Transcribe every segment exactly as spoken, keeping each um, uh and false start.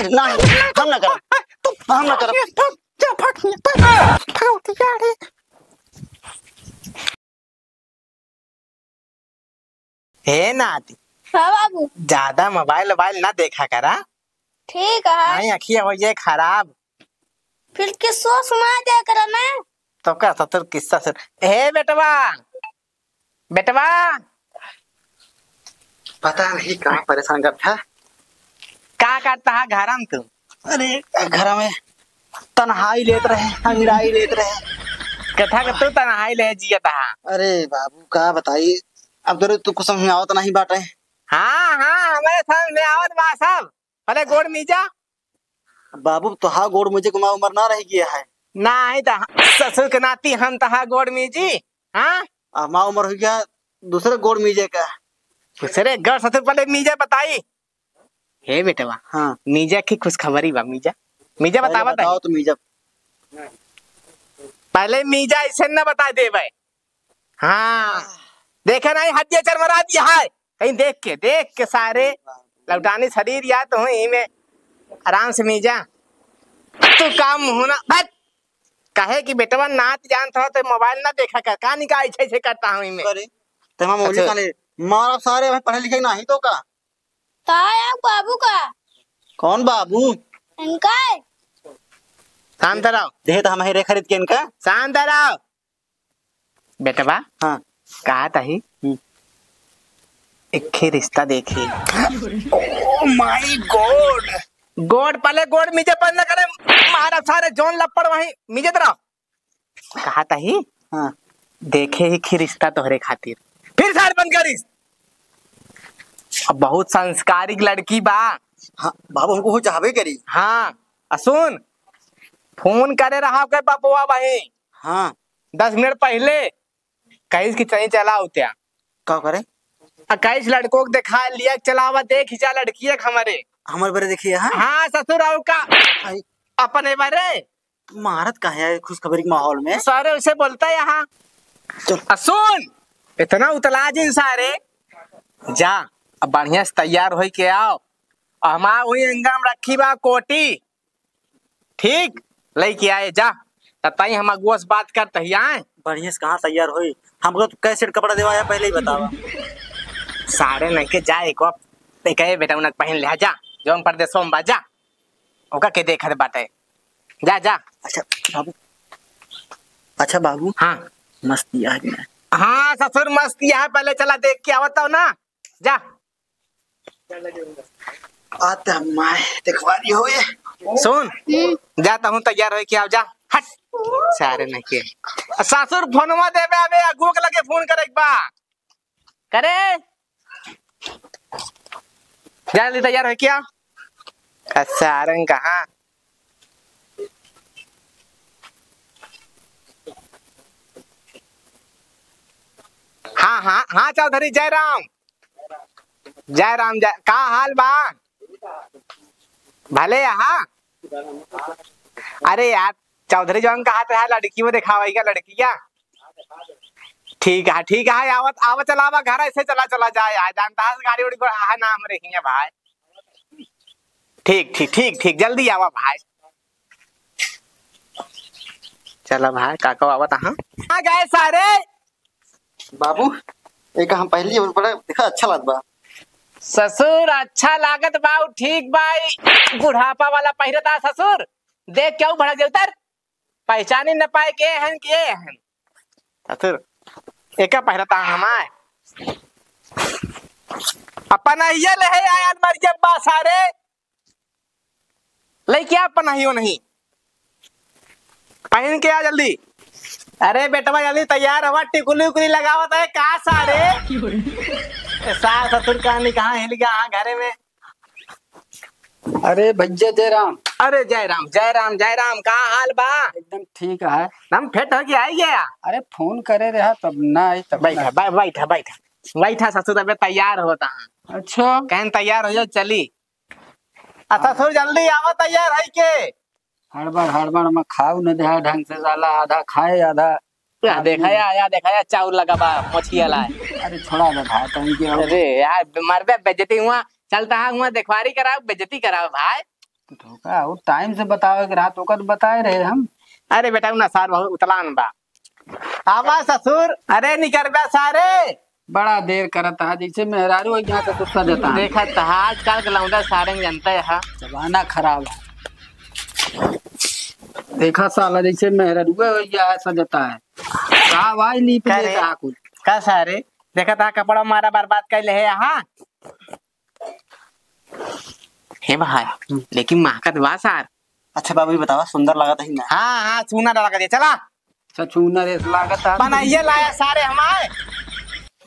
नहीं, हम ना करब। हम ना करब। जा, भाग, भाग, भाग, जा रे। हे नाती, हाँ बाबू। ज्यादा मोबाइल वोबाइल ना देखा करा। ठीक है। नहीं, अखिया हो जाए खराब। फिर किस्सा सुना दिया करा ना। तो का ससुर किस्सा सुन। हे बेटवा, बेटवा। पता नहीं कहाँ परेशान करता है। का करता है घर में तू? अरे, घर में तन्हाई लेत रहे, अंगड़ाई लेत रहे। कथा के तू तन्हाई ले जियत हा। अरे बाबू, का बताई, अब तो तू कुछ समझ में आवत नहीं बाटे। हाँ, हाँ, हमारे समझ में आवत बा सब। पहले गोड़ मीजा। बाबू, तोहार गोड़ मीजे के उमर ना रह गया है। नाही त ससुर के नाती हम तोहार गोड़ मीजी, हाँ? अब हमार उमर हो गया दूसरे गोड़ मीजे का। दूसरे गोड़ ससुर पहले मीजे बताई। हे बेटवा, हाँ। मीजा की खुशखबरी बा, मीजा। मीजा पहले बतावा बताओ तनी। तो मीजा। पहले मीजा ऐसे न बता देबे। हाँ, देखे नहीं, हड्डियाँ चरमरा दिया है। कहीं देख के, देख के सारे लौटानी शरीर या तो हो, यहीं में आराम से मीजा। तू काम होना, हट। कहे कि बेटवा नात जानत हो तो मोबाइल ना देखा कर, का निकाल ऐसे ऐसे करता हूँ इमे। अरे, तो हम बोली अच्छा। काले, मारा सारे, हमें पढ़े लिखे नहीं तो का? का है बाबू का? कौन बाबू? इनका है। शांत रहो। दे तो हम ही रे खरीद के इनका। शांत रहो। बेटवा, हाँ। कहा तही? हम्म। एक ही रिश्ता देखी। Oh my God! गोड़ पले गोड़ मीजे पर न करे, मारा सारे जौन लपड़ वहीं मीजे तरह। कहा तही? हाँ। देखे ही खी रिश्ता तोहरे खातिर। फिर सार बंद करिस। अब बहुत संस्कारिक लड़की बा। हाँ, बाबू हमको हो चाहबे करी। हाँ, आ सुन, फोन करे रहा के बबुआ भाई। हाँ। दस मिनट पहले कहिस कि चली चला उत्या। का करे? आ कहिस लड़कों को देखा लिया, चलावा देख ही जा लड़की है हमारे। हमारे बरे देखिए, हाँ? हाँ, ससुर आओ का? आई। अपने बरे। मारत का है खुशखबरी के माहौल में? सारे उसे बोलता है यहाँ। चल। आ सुन, इतना उतला जिन सारे, जा, अब बढ़िया से तैयार होई के आओ। आ हमार वही अंगना में रखी बा कोटी, ठीक, लेके आए जा। तब ताई हम अगुआ से बात करते ही आए। बढ़िया से कहाँ तैयार होई? हमको तो कैसे कपड़ा देवा है, पहले ही बतावा। सारे नहीं के जा, एक बार, एक है बेटा, उन्हें पहन ले, जा, जौन परदेसों में बा, जा। ओका के देखत बाटे। जा, जा। अच्छा बाबू, अच्छा बाबू। हाँ। मस्त यार। हाँ ससुर, मस्त यार, पहले चला देख के आवत हो ना। जा। आते हम माय देखवा रही हो ये। सुन, हम्म। जा तहूँ तैयार होई के आओ, जा। हट। सारे नहीं के। ससुर फोनवा देबे, अबे अगुआ के लगे फोन करे एक बार। करे। जा जल्दी तैयार हो क्या? अच्छा, रंग कहाँ? हाँ, हाँ, हाँ, चौधरी जय राम। जय राम, जय, का हाल बा? भले, हाँ। अरे यार, चौधरी जौन कहा था, लड़की वो दिखावाई का, लड़किया। ठीक है, ठीक है, आवत, आवत चलावा घर, ऐसे चला, चला जाए, आ जानता है, गाड़ी उड़ी को, हाँ, ना, हमरे हियाँ भाई। ठीक, ठीक, ठीक, ठीक, जल्दी आवा भाई। चला भाई, काका आवत, हाँ। आ गए सारे। बाबू, एक हम पहली ऊपर देखा, अच्छा लागत बा। ससुर, अच्छा लागत बा, उ ठीक बा, ई बुढ़ापा वाला पहिरता ससुर, देख के उ भड़क जाऊ तर। पहचानी न पाए के हन, के हन। ससुर, एका पहिरता हमार। अपन ये ले है आया अलमारी जब बा सारे। लइके अपन हियो नहीं। पहिन के आ जल्दी। अरे बेटवा जल्दी तैयार हवा, टिकुली उकुली लगावत है का सारे? ए, सास ससुर का नहीं कहाँ हिल गया, हाँ, घरे में। अरे भैया जय राम। अरे जय राम, जय राम, जय राम, का हाल बा? एकदम ठीक है। हम फेट हो के आई गया। अरे फोन करे रहा तब ना आई तब बैठा, ना। बै-, बैठा, बैठा। बैठा ससुर, अबे तैयार होता है। अच्छा। कहन तैयार हो जाओ, चली। आ ससुर जल्दी आवा तैयार है के। हड़बड़ हड़बड़ में खाऊ न दे ढंग से साला, आधा खाए आधा या देखा या, या देखा या चाउर लगा बा मोछिया लाए। अरे छोड़ा दे भाई, कहीं के हो। अरे यार मरबे बेइज्जती हुआ, चलता है हुआ देखवारी कराओ, बेइज्जती कराओ भाई। तो का, वो time से बतावे के रहा, तो का तो बताए रहे हम। अरे बेटा, उ ना सार बहुत उतलान बा। आवा ससुर, अरे निकरबा सारे। बड़ा देर करत हा, जैसे मेहरारू हो यहाँ से गुस्सा देता है। देखा तहा आजकल के लौंडा सारे जनता है। जमाना खराब है। देखा साला, जैसे मेहरारू हो यहाँ से देता है। का आवाज नहीं का रे? लेता कुछ। का सारे? देखा तहा कपड़ा मारा बर्बाद कर ले है यहाँ। हे भाई, हम्म। लेकिन महकत बा सार। अच्छा बाबू, ये बतावा, सुंदर लागत है ना? हाँ, हाँ, सुंदर लागत है, चला। अच्छा, सुंदर है, लागत है। पनहिया लाया सारे हमारे।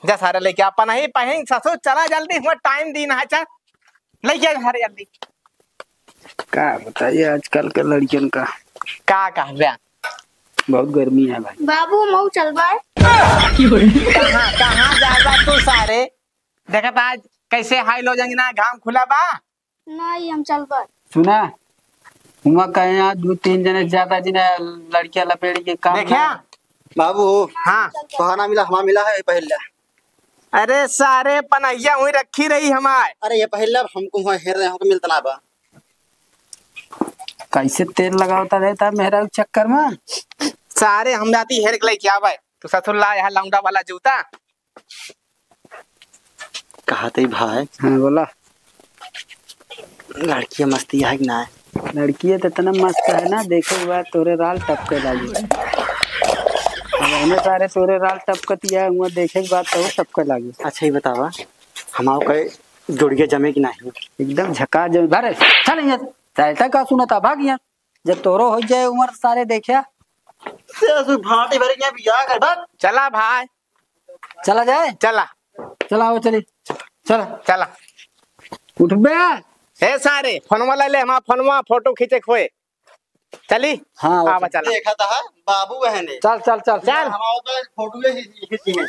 जा सारे लेके आ, पनही पहिन ससुर, चला जल्दी, हुआ time दिन है, चल। लेके आ सारे जल्दी। का बताइए आजकल के लड़कियन का। का कहबे? बहुत गर्मी है भाई। बाबू, मऊ चलबा। कहाँ, कहाँ जाबा तू सारे? देखत आज कैसे हाई लो जंगना घाम खुला बा। नहीं, हम चलबा। सुना, हुआ कहे यहाँ दो तीन जने ज्यादा जिने लड़कियां लपेट के काम देखा? ना। बाबू, हाँ। तोहार ना मिला, हमार मिला है पहिला। अरे सारे पनहिया हुई रखी रही हमार। अरे ये पहिला हमको हुआ हेर रहे, हमको मिलत ना बा। कैसे तेल लगावता रहता मेहरा चक्कर में। सारे हम जाती हेर के लेके आवे। तू ससुर ला यहाँ लौंडा वाला जूता। कहा थे भाई? हाँ, बोला। लड़की मस्ती है कि ना? लड़की तो इतना मस्त है ना, देखे के बाद तोरे राल टपके लागे। अब हमें सारे तोरे राल टपकती है, हुआ देखे के बाद तो टपके लागे। अच्छा, ये बतावा, हमारे कोई जोड़िया जमे कि नहीं? एकदम झकास जमे। बारे, चल यहाँ, चाहता का सुना था, भाग यहाँ। जब तोरो हो जाए उम्र सारे देखा। से असु भांटी भरे के बियाह कर, भाग। चला भाई। चला जाए? चला। चला, आओ, चली। चला। चला। उठबे। ए सारे, फोनवा ले ले, हमार फोनवा फोटो खींचे खोए। चली? हाँ, आओ, आवा, चली। चला। देखा था, बाबू बहन है। चल, चल, चल। चल। हमारे तो फोटो ले खींची है।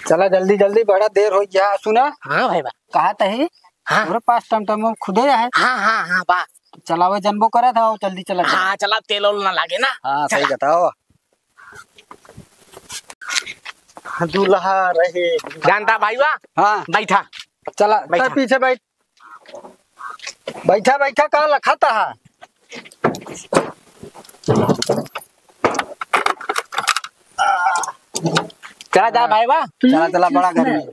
चला जल्दी, जल्दी, बड़ा देर हो गया। सुना? हाँ भाई बा। कहा तही? हाँ। तोरे पास टमटम खुदे है। हाँ, हाँ, हाँ, बा। चलावे जनबो करत है, जल्दी चला जा। हाँ, चला, तेल ओल ना लागे ना। हाँ, सही चला। कहता हो। हाँ, दूल्हा रहे। जानता भाई बा? हाँ। बैठा। चला, बैठा। चल पीछे बैठ। बैठा, बैठा, का लखत हा? चला जा भाई बा। चला, चला, बड़ा गर्मी।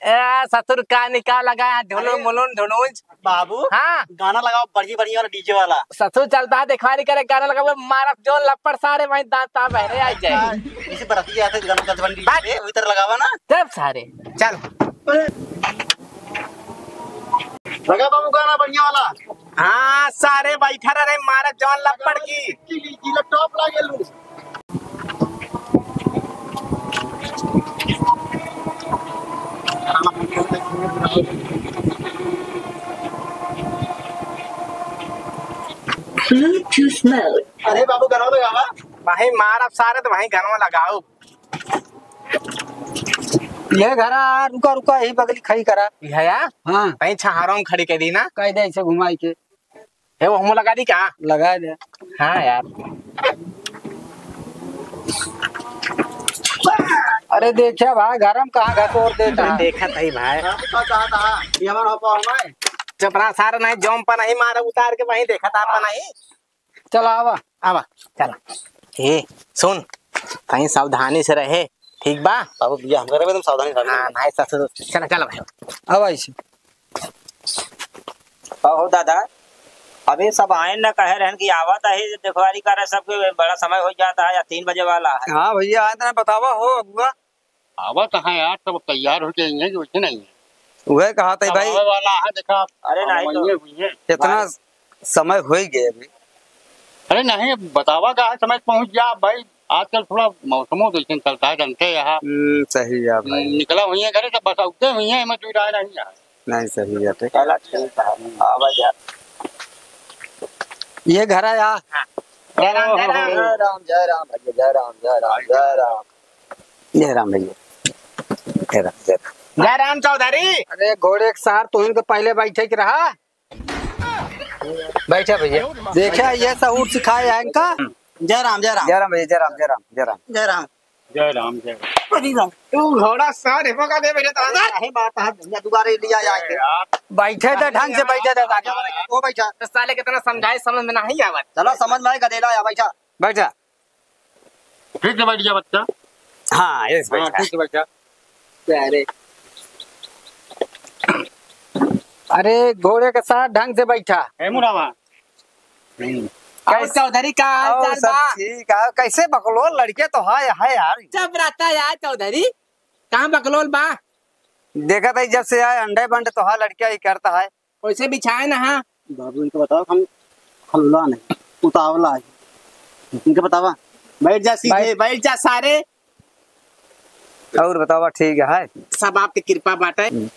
ए, ससुर का निकाल लगा है, ढुलुन अरे। मुलुन ढुलुन। बाबू, हाँ। गाना लगाओ बढ़िया बढ़िया वाला डीजे वाला। ससुर चलता है, देखवारी करे, गाना लगाओ, मारब जो लपड़ सारे वहीं दांत आ बहरे आ जाए। जैसे बराती आते गाना चलते बन बात। डीजे, वही तरह लगावा ना। जब सारे। चल। लगा बाबू गाना बढ़िया वाला। हाँ, सारे बैठा रहे, मारा जौन लपड़ की। की, की, की top लागेलू। Bluetooth mode। अरे बाबू, गाना लगावा। वहीं मारब सारे तो वहीं गाना लगाओ। ये घरा, रुका, रुका, यही बगली खड़ी करा। ये है यार? हाँ। कहीं छहारों में खड़ी कर दी ना। कह दे इसे घुमाई के। हे, वो हम लगा दी क्या? लगा दे। हाँ यार। अरे देखिया भाई, घर में कहाँ घसोर देता है। देखा था ही भाई। हाँ, तो कहा था, ये हमारा हो पाओ हमारे। चपरा सारा नहीं, जौन पर नहीं मारा, उतार के वहीं देखा था पर नहीं। चला आवा। आवा, चला। ए, सुन, कहीं सावधानी से रहे, ठीक बा? बाबू भैया, हम करबे, तुम सावधानी रहे। हाँ, नहीं ससुर, चला, चला भाई। आवा इसे। का हो दादा, अभी सब आए न कहे रहन कि आवत है, देखवारी करे सबके, बड़ा समय हो जाता है, या तीन बजे वाला है। हाँ भैया, आए तो बतावा हो अगुआ। आवत है यार, सब तैयार हो जाएंगे कि वैसे नहीं है। वह कहा था सब भाई। आवे वाला है, देखा, अरे नहीं तो। हुई है। इतना समय हो ही गया अभी। अरे नहीं, बतावा का है, समय पहुँच गया भाई। आजकल थोड़ा मौसमो जैसे चलता है, जानते हैं यहाँ। हम्म, सही है भाई। हम्म, निकला हुई है घरे, सब बस उगते हुई है, एमे कोई राय नहीं है। नहीं, सही है, ठीक है। चला, ठीक है। आवा जा। ये घर है यहाँ। जय राम, जय राम। जय राम, जय राम भैया, जय राम, जय राम, जय राम। जय राम भैया। जय राम, जय राम। जय राम चौधरी। अरे घोड़े के सार, तू इनके पहले बैठे के रहा। बैठा भैया। देखा, ये सहूर सिखाए हैं इनका। जय राम, जय राम। जय राम भैया, जय राम, जय राम, जय राम। जय राम। जय राम, जय राम। अरे राम। तू घोड़ा सारे भगा दे मेरे दादा। काहे बात है, दुनिया दुबारे लिया जाए थे। यार। बैठे थे ढंग से, बैठे थे दादा। वो बैठा। तो साले कितना समझाए, समझ में नहीं आवत। चलो समझ में आए, गदेला या बैठा। बैठा। ठीक से बैठ जा बच्चा। हाँ, yes, हाँ, बैठा। ठीक से बैठ जा। अरे। अरे, घोड़े के साथ ढंग से बैठा। ए मुरावा। हम्म। और कैस-, चौधरी का हाल और चाल सब बा? ठीक है। कैसे बकलोल लड़के तो है, है यार। चुप रहता यार चौधरी। कहाँ बकलोल बा? देखा था जब से आए अंडे बंडे तो है, लड़किया ही करता है। वैसे बिछाए ना, हाँ। बाबू, इनको बताओ, हम हलवा नहीं, उतावला है। इनको बतावा, बैठ जा सीधे, बैठ। बैठ जा सारे। और बतावा, ठीक है? सब आपकी कृपा बाटे। हम्म।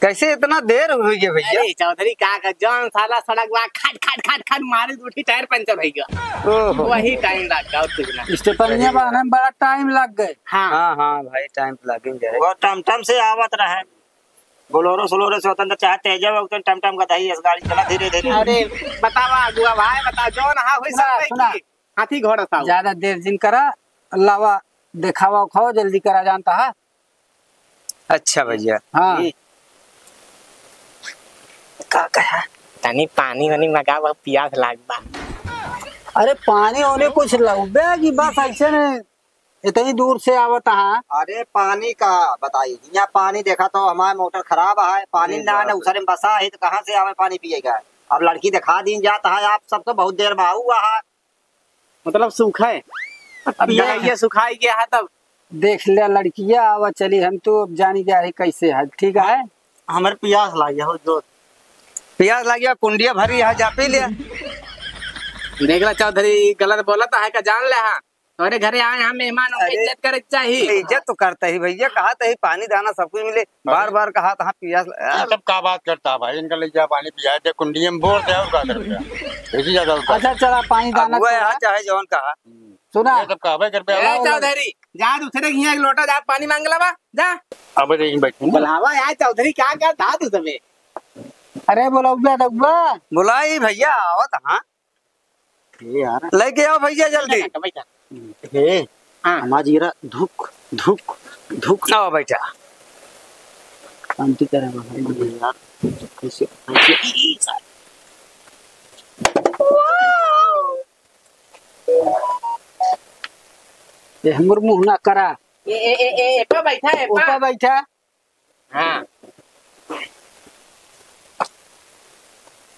कैसे इतना देर हो गया भैया? अरे चौधरी का, का जौन साला सड़क बा, खट, खट, खट, खट मारे, दू ठी टायर पंचर हो गया। ओहो। वही टाइम लग गया, और कुछ ना। स्टेपनिया बांधे में बड़ा टाइम लग गए। हाँ। हाँ, हाँ भाई, टाइम तो लग ही जाए। वो टमटम से आवत रहे। बोलोरो सोलोरो से होतन तो चाहे तेजा होतन, टमटम का दही, इस गाड़ी चला धीरे धीरे। अरे बतावा अगुआ भाई, बता, जौन हा होई सुना, सब सुना। की। हाथी घोड़ा साहब। ज्यादा देर जिन करा, लावा देखावा उखावा, जल्दी करा जानता है। अच्छा भैया। हाँ। ये का कहा? तनी पानी वानी मंगावा, पियास लाग बा। अरे पानी वानी कुछ लउबे कि बस ऐसे ने इतनी दूर से आवत हा। अरे पानी का बताई, यहाँ पानी देखा तो हमार मोटर खराब है, पानी अरे ना, बाप ना रे। उसरे में बसा है तो कहाँ से आवे पानी पिएगा? अब लड़की दिखा दीन जात है, आप सब तो बहुत देर में आऊ हुआ है। मतलब सूखा है, अब पिया जा। ये सुखाई गया है तब। देख ले लड़किया, आवा चली, हम तो अब जानी क्या है कैसे है, ठीक है? हमारे पियास लाग गया हो जो। पियास लाग गया, कुंडिया भरी है, जा पी ले। देख ला चौधरी, गलत बोलत है का जान ले, हाँ। तोरे घरे आए हैं मेहमान, उनके अरे, इज्जत करे के चाही। इज्जत तो करता ही भैया, कहा तो ही पानी दाना सब कुछ मिले, अरे। बार बार कहा तो हाँ पियास ल-, ये सब का बात करता है भाई, इनका ले जा पानी पिया दे, कुंडिया में बोर दे और का करबे? ऐसी ज्यादा होता है। अच्छा चला पानी दाना अब वो है, पिया। चाहे जौन कहा। सुना। ये सब कहबे करबे, ए, अब चौधरी, जा दूसरे के हियाँ एक लोटा जा पानी मांग लावा, जा। अब यहीं बैठूंगा। बुलावा यार चौधरी, क्या करता तू सबे? अरे बुलाउबे रउबा। बुलाई भैया, आवत हाँ। ए यार। लेके आओ भैया जल्दी। बैठा, बैठा। हे, हाँ। हमार जीरा धुक, धुक, धुक। आओ बैठा। शांति करे बाबा, यार। कैसे, कैसे? ए, हमर मुंह ना करा। ए, ए, ए, ए, ए, पा बैठा, ए, पा। ऊपर बैठा। हाँ।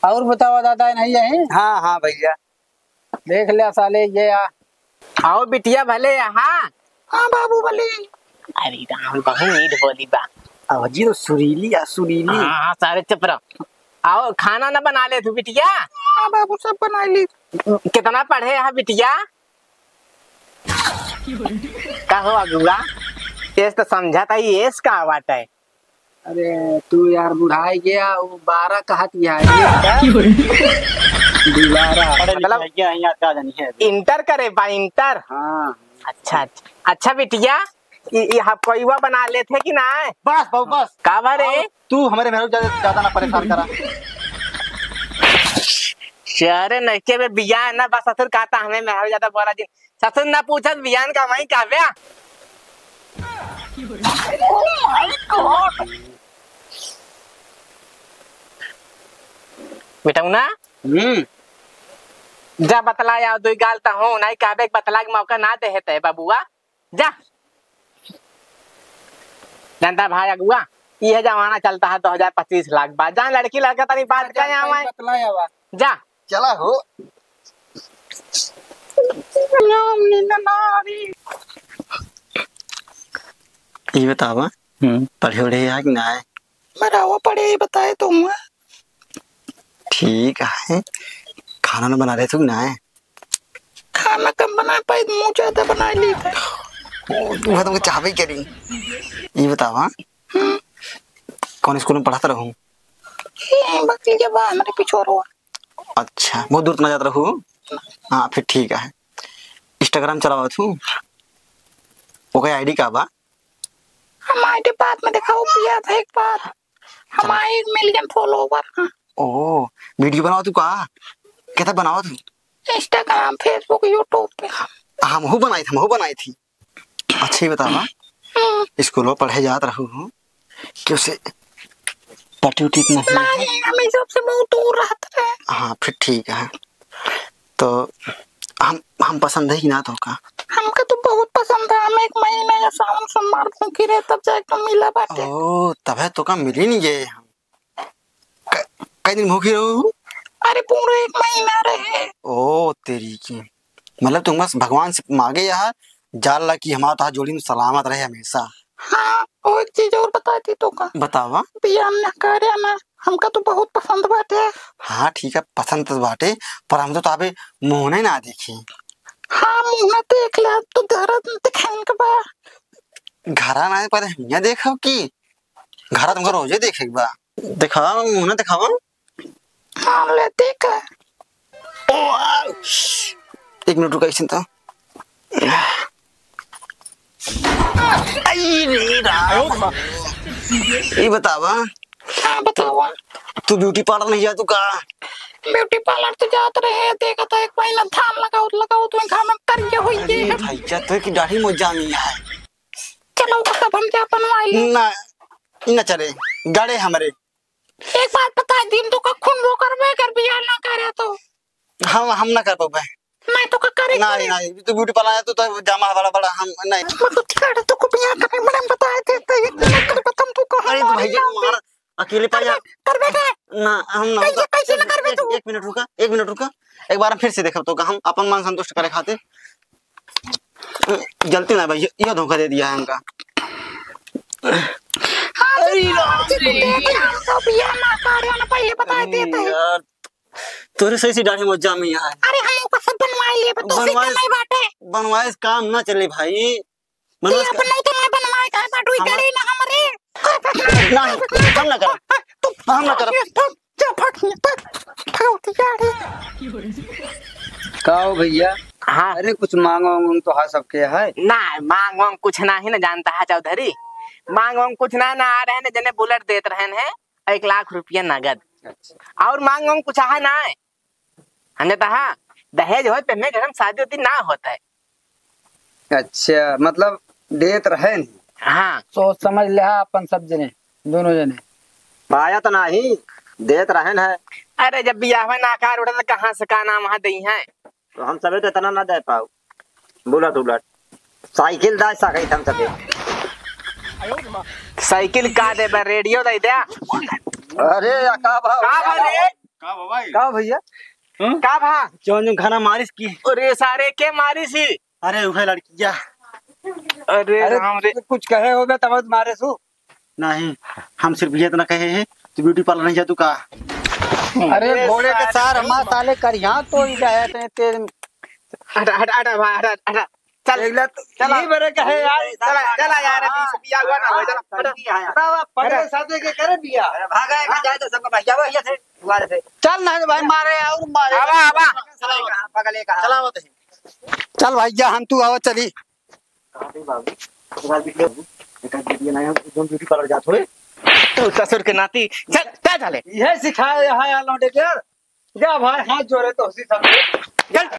और बतावा दादा, नहीं है? हाँ, हाँ भैया। देख लिया साले, ये आ। आओ बिटिया भले यहाँ। हाँ बाबू भले। अरे राम, बहुत मीठ बोली बा। आवाजी तो सुरीली आ, सुरीली। हाँ, हाँ, सारे चुप रहो। आओ, खाना ना बना ले तू बिटिया? हाँ बाबू, सब बना ली। कितना पढ़े है बिटिया? का हो अगुआ, एस तो समझा था, एस का बात है? अरे तू यार बुढ़ाई गया, वो बारह कहत गया है। दोबारा। पढ़े लिखे मतलब हैं क्या? यहाँ का जानी है अभी। इंटर करे बा, इंटर? हाँ। अच्छा, अच्छा। अच्छा बिटिया, ई, ई हपकइवा बना लेत है कि ना? बस बाबू, बस। का बा रे? अब तू हमरे मेहरारू ज्यादा, ज्यादा ना परेशान करा। अरे नइके बे बियाह ना बा ससुर, का ता हमें मेहरारू ज्यादा बोला जिन। ससुर ना पूछत बियान का वहीं का बे। बेटौना, हम्म। जा बतला आओ, दुई गाल त हो, नहीं कहबे के बतला के मौका ना देहे तै बबुआ। जा। जानता भाई अगुआ, ये जमाना चलता है दो हजार पच्चीस लाख बाद। जा लड़की लड़का तनी बात कर आवे। बतला आवा। जा। चला हो। ये बतावा, हम्म। पढ़े उढ़े है कि ना है? मेरा वो पढ़े ही बताए तो हुआ। ठीक है, खाना ना बना रहे थे कि ना है? खाना कम बना पाई, मुँह ज्यादा बना ली। ओ, तू तुमको चाहबे ही करी। ये बतावा, हम्म। कौन स्कूल में पढ़ाता रहूं? ये बगलिया बा, हमारे पिछोर हुआ। अच्छा, बहुत दूर तो ना जाता रहूं? हाँ, फिर ठीक है। Instagram चलावा तू? ओके, आईडी का बा? हम आईडी बाद में दिखाओ, पिया था एक बार। हमारे एक मिलियन फॉलोवर हैं। ओ, वीडियो बनावा तू का? कैसा बनावा तू? Instagram, Facebook, YouTube पे। हमहू बनाई थी, हमहू बनाई थी। अच्छा, ये बतावा, हम्म। स्कूल में पढ़े जात रहू हो कि उसे पटी उटी तो नहीं है? नहीं, हम ई सबसे बहुत दूर रहत रहे। हाँ, फिर ठीक है। तो हम, हम पसंद है कि ना तोका? हमका तो बहुत पसंद है। हम एक महीना या सावन सोमवार भूखी रहे, तब जाके मिला बाटे। ओ, तबे तोका मिली नहीं गए हम। क-, कई दिन भूखी रहू? अरे, पूरा एक महीना रहे। ओ तेरी की, मतलब तुम बस भगवान से मांगे यार, जान ला कि हमारा तोहार जोड़ी में सलामत रहे हमेशा। हाँ, वो एक चीज और बताई थी तोका। बतावा। बियाह ना करे ना, हमका तो बहुत पसंद बाटे। हाँ ठीक है, पसंद तो बाटे, पर हम तो ताबे मुँह नहीं ना देखी। हाँ, मुँह ना देख ले, अब तो घर देखे के बा। घरा ना, पर हम यहाँ देखो कि घरा तुमका रोजे देखे के बा। दिखावा, मुँह ना दिखावा। हाँ, ले, ठीक है। ओ, आ, एक मिनट रुका, इसन तो। आई रे राम। ये बतावा। हाँ, बतावा। तू ब्यूटी पार्लर नहीं जा तू का? ब्यूटी पार्लर तो जात रहे, देखा था एक महीना धान लगाओ, लगाओ तो घाम में करिए हुई अरे है। भैया, तो की दाढ़ी मोजा नहीं है। चलो, वो सब हम जा बनवाई ले। ना, ना चले, गाड़े हमरे। एक बात बता, दिन तो का खून वो करबे कर, बियाह ना करे तो। हम, हम ना कर पाबे। नहीं तो का करे, नहीं, करे? नहीं, तू ब्यूटी पार्लर है, तू तो जामा बड़ा बड़ा, हम नहीं। मतलब, ठीक है, तो को बियाह करे, मैंने बताए थे, तो ये ना करबे, तुम तो कहो अरे, तो मारी भैया, ना मार, अकेले पा जा। करबे, करबे के? ना, हम ना। कैसे, कैसे ना करबे एक, तू? एक मिनट रुका, एक मिनट रुका, एक बार हम फिर से देखब तो का, हम अपन मन संतुष्ट करे खातिर। गलती ना भाई, ये, ये धोखा दे दिया है हमका। हाँ, अरे तो राम रे। देख ले, हम तो बियाह ना करे, ना पहले बता अरे देते हैं। यार, तोरे सही से दाढ़ी मोजा में यहाँ है। अरे, हम ओकर सब बनवाए लिए, तो बनवाए, सीधा नहीं बाटे। बनवाए से काम ना चले भाई। ये मनोज का अपन नहीं तो मैं बनवाए का, बाटू हमार करे ना हमरे। नहीं, हम ना करब। तू हम ना करब। तू जा, भाग, भाग, भाग, भाग, जा रे। का हो भैया? हाँ। अरे, कुछ मांग वांग तो हा सबके है? ना, मांग वांग कुछ ना ही ना जानता है चौधरी। मांग वांग कुछ ना, ना आ रहे हैं, जने बुलेट देत रहे हैं, एक लाख रुपया नगद। अच्छा। और मांग वांग कुछ है ना है? हम जाता है, दहेज होत पे हमें घर में शादी होती ना होता है। अच्छा, मतलब देत रहेन है। हाँ। सोच समझ ले हा अपन सब जने, दोनों जने। पाया तो नाही, देत रहेन है। अरे जब बियाह में नाकार उठा तो कहाँ से का नाम वहाँ दई है? तो हम सबे तो इतना ना दे पाओ। बुलेट उलट। साइकिल दा सके हम सबे। साइकिल का देबे, रेडियो दे दे। अरे या का भाव? का भाव रे? का भाव भाई? का भैया? हम्म? का भा? जौन जौन घना मारिस की। अरे सारे के मारिस ही? अरे उहे लड़किया। अरे अरे राम रे। तू कुछ कहे होबे तब मारे सु। नहीं, हम सिर्फ ये इतना कहे हैं, तू ब्यूटी पार्लर नहीं जा तू का? अरे अरे घोड़े के सारे सार, हमार साले करिया तो ही जाए ते, ते हटा, हटा, हटा, भा, हटा, हटा। चल, देख ले, तू चला। यही बरे कहे यार। चला, चला यार, अभी से बिया हुआ ना हो, चला, हटा। हटा, पकड़े साथे के करे बिया। अरे भागा, एक जाए तो सबका भैया, वो ये से, दुआरे से। चल ना भाई, मारे और मारे। आवा, आवा। पगले कहाँ, पगले कहाँ? चलावत है। चल भाई, जा हम तू आवा चली। कहाँ गई बाबू? एक आध वीडियो नहीं, हम एकदम ब्यूटी पार्लर जात होए। तू ससुर के नाती, चल, चल, चले। यह सिखाए यहाँ यार लौंडे के यार। जा भाई, हाथ जोड़े तो उसी सब। चल।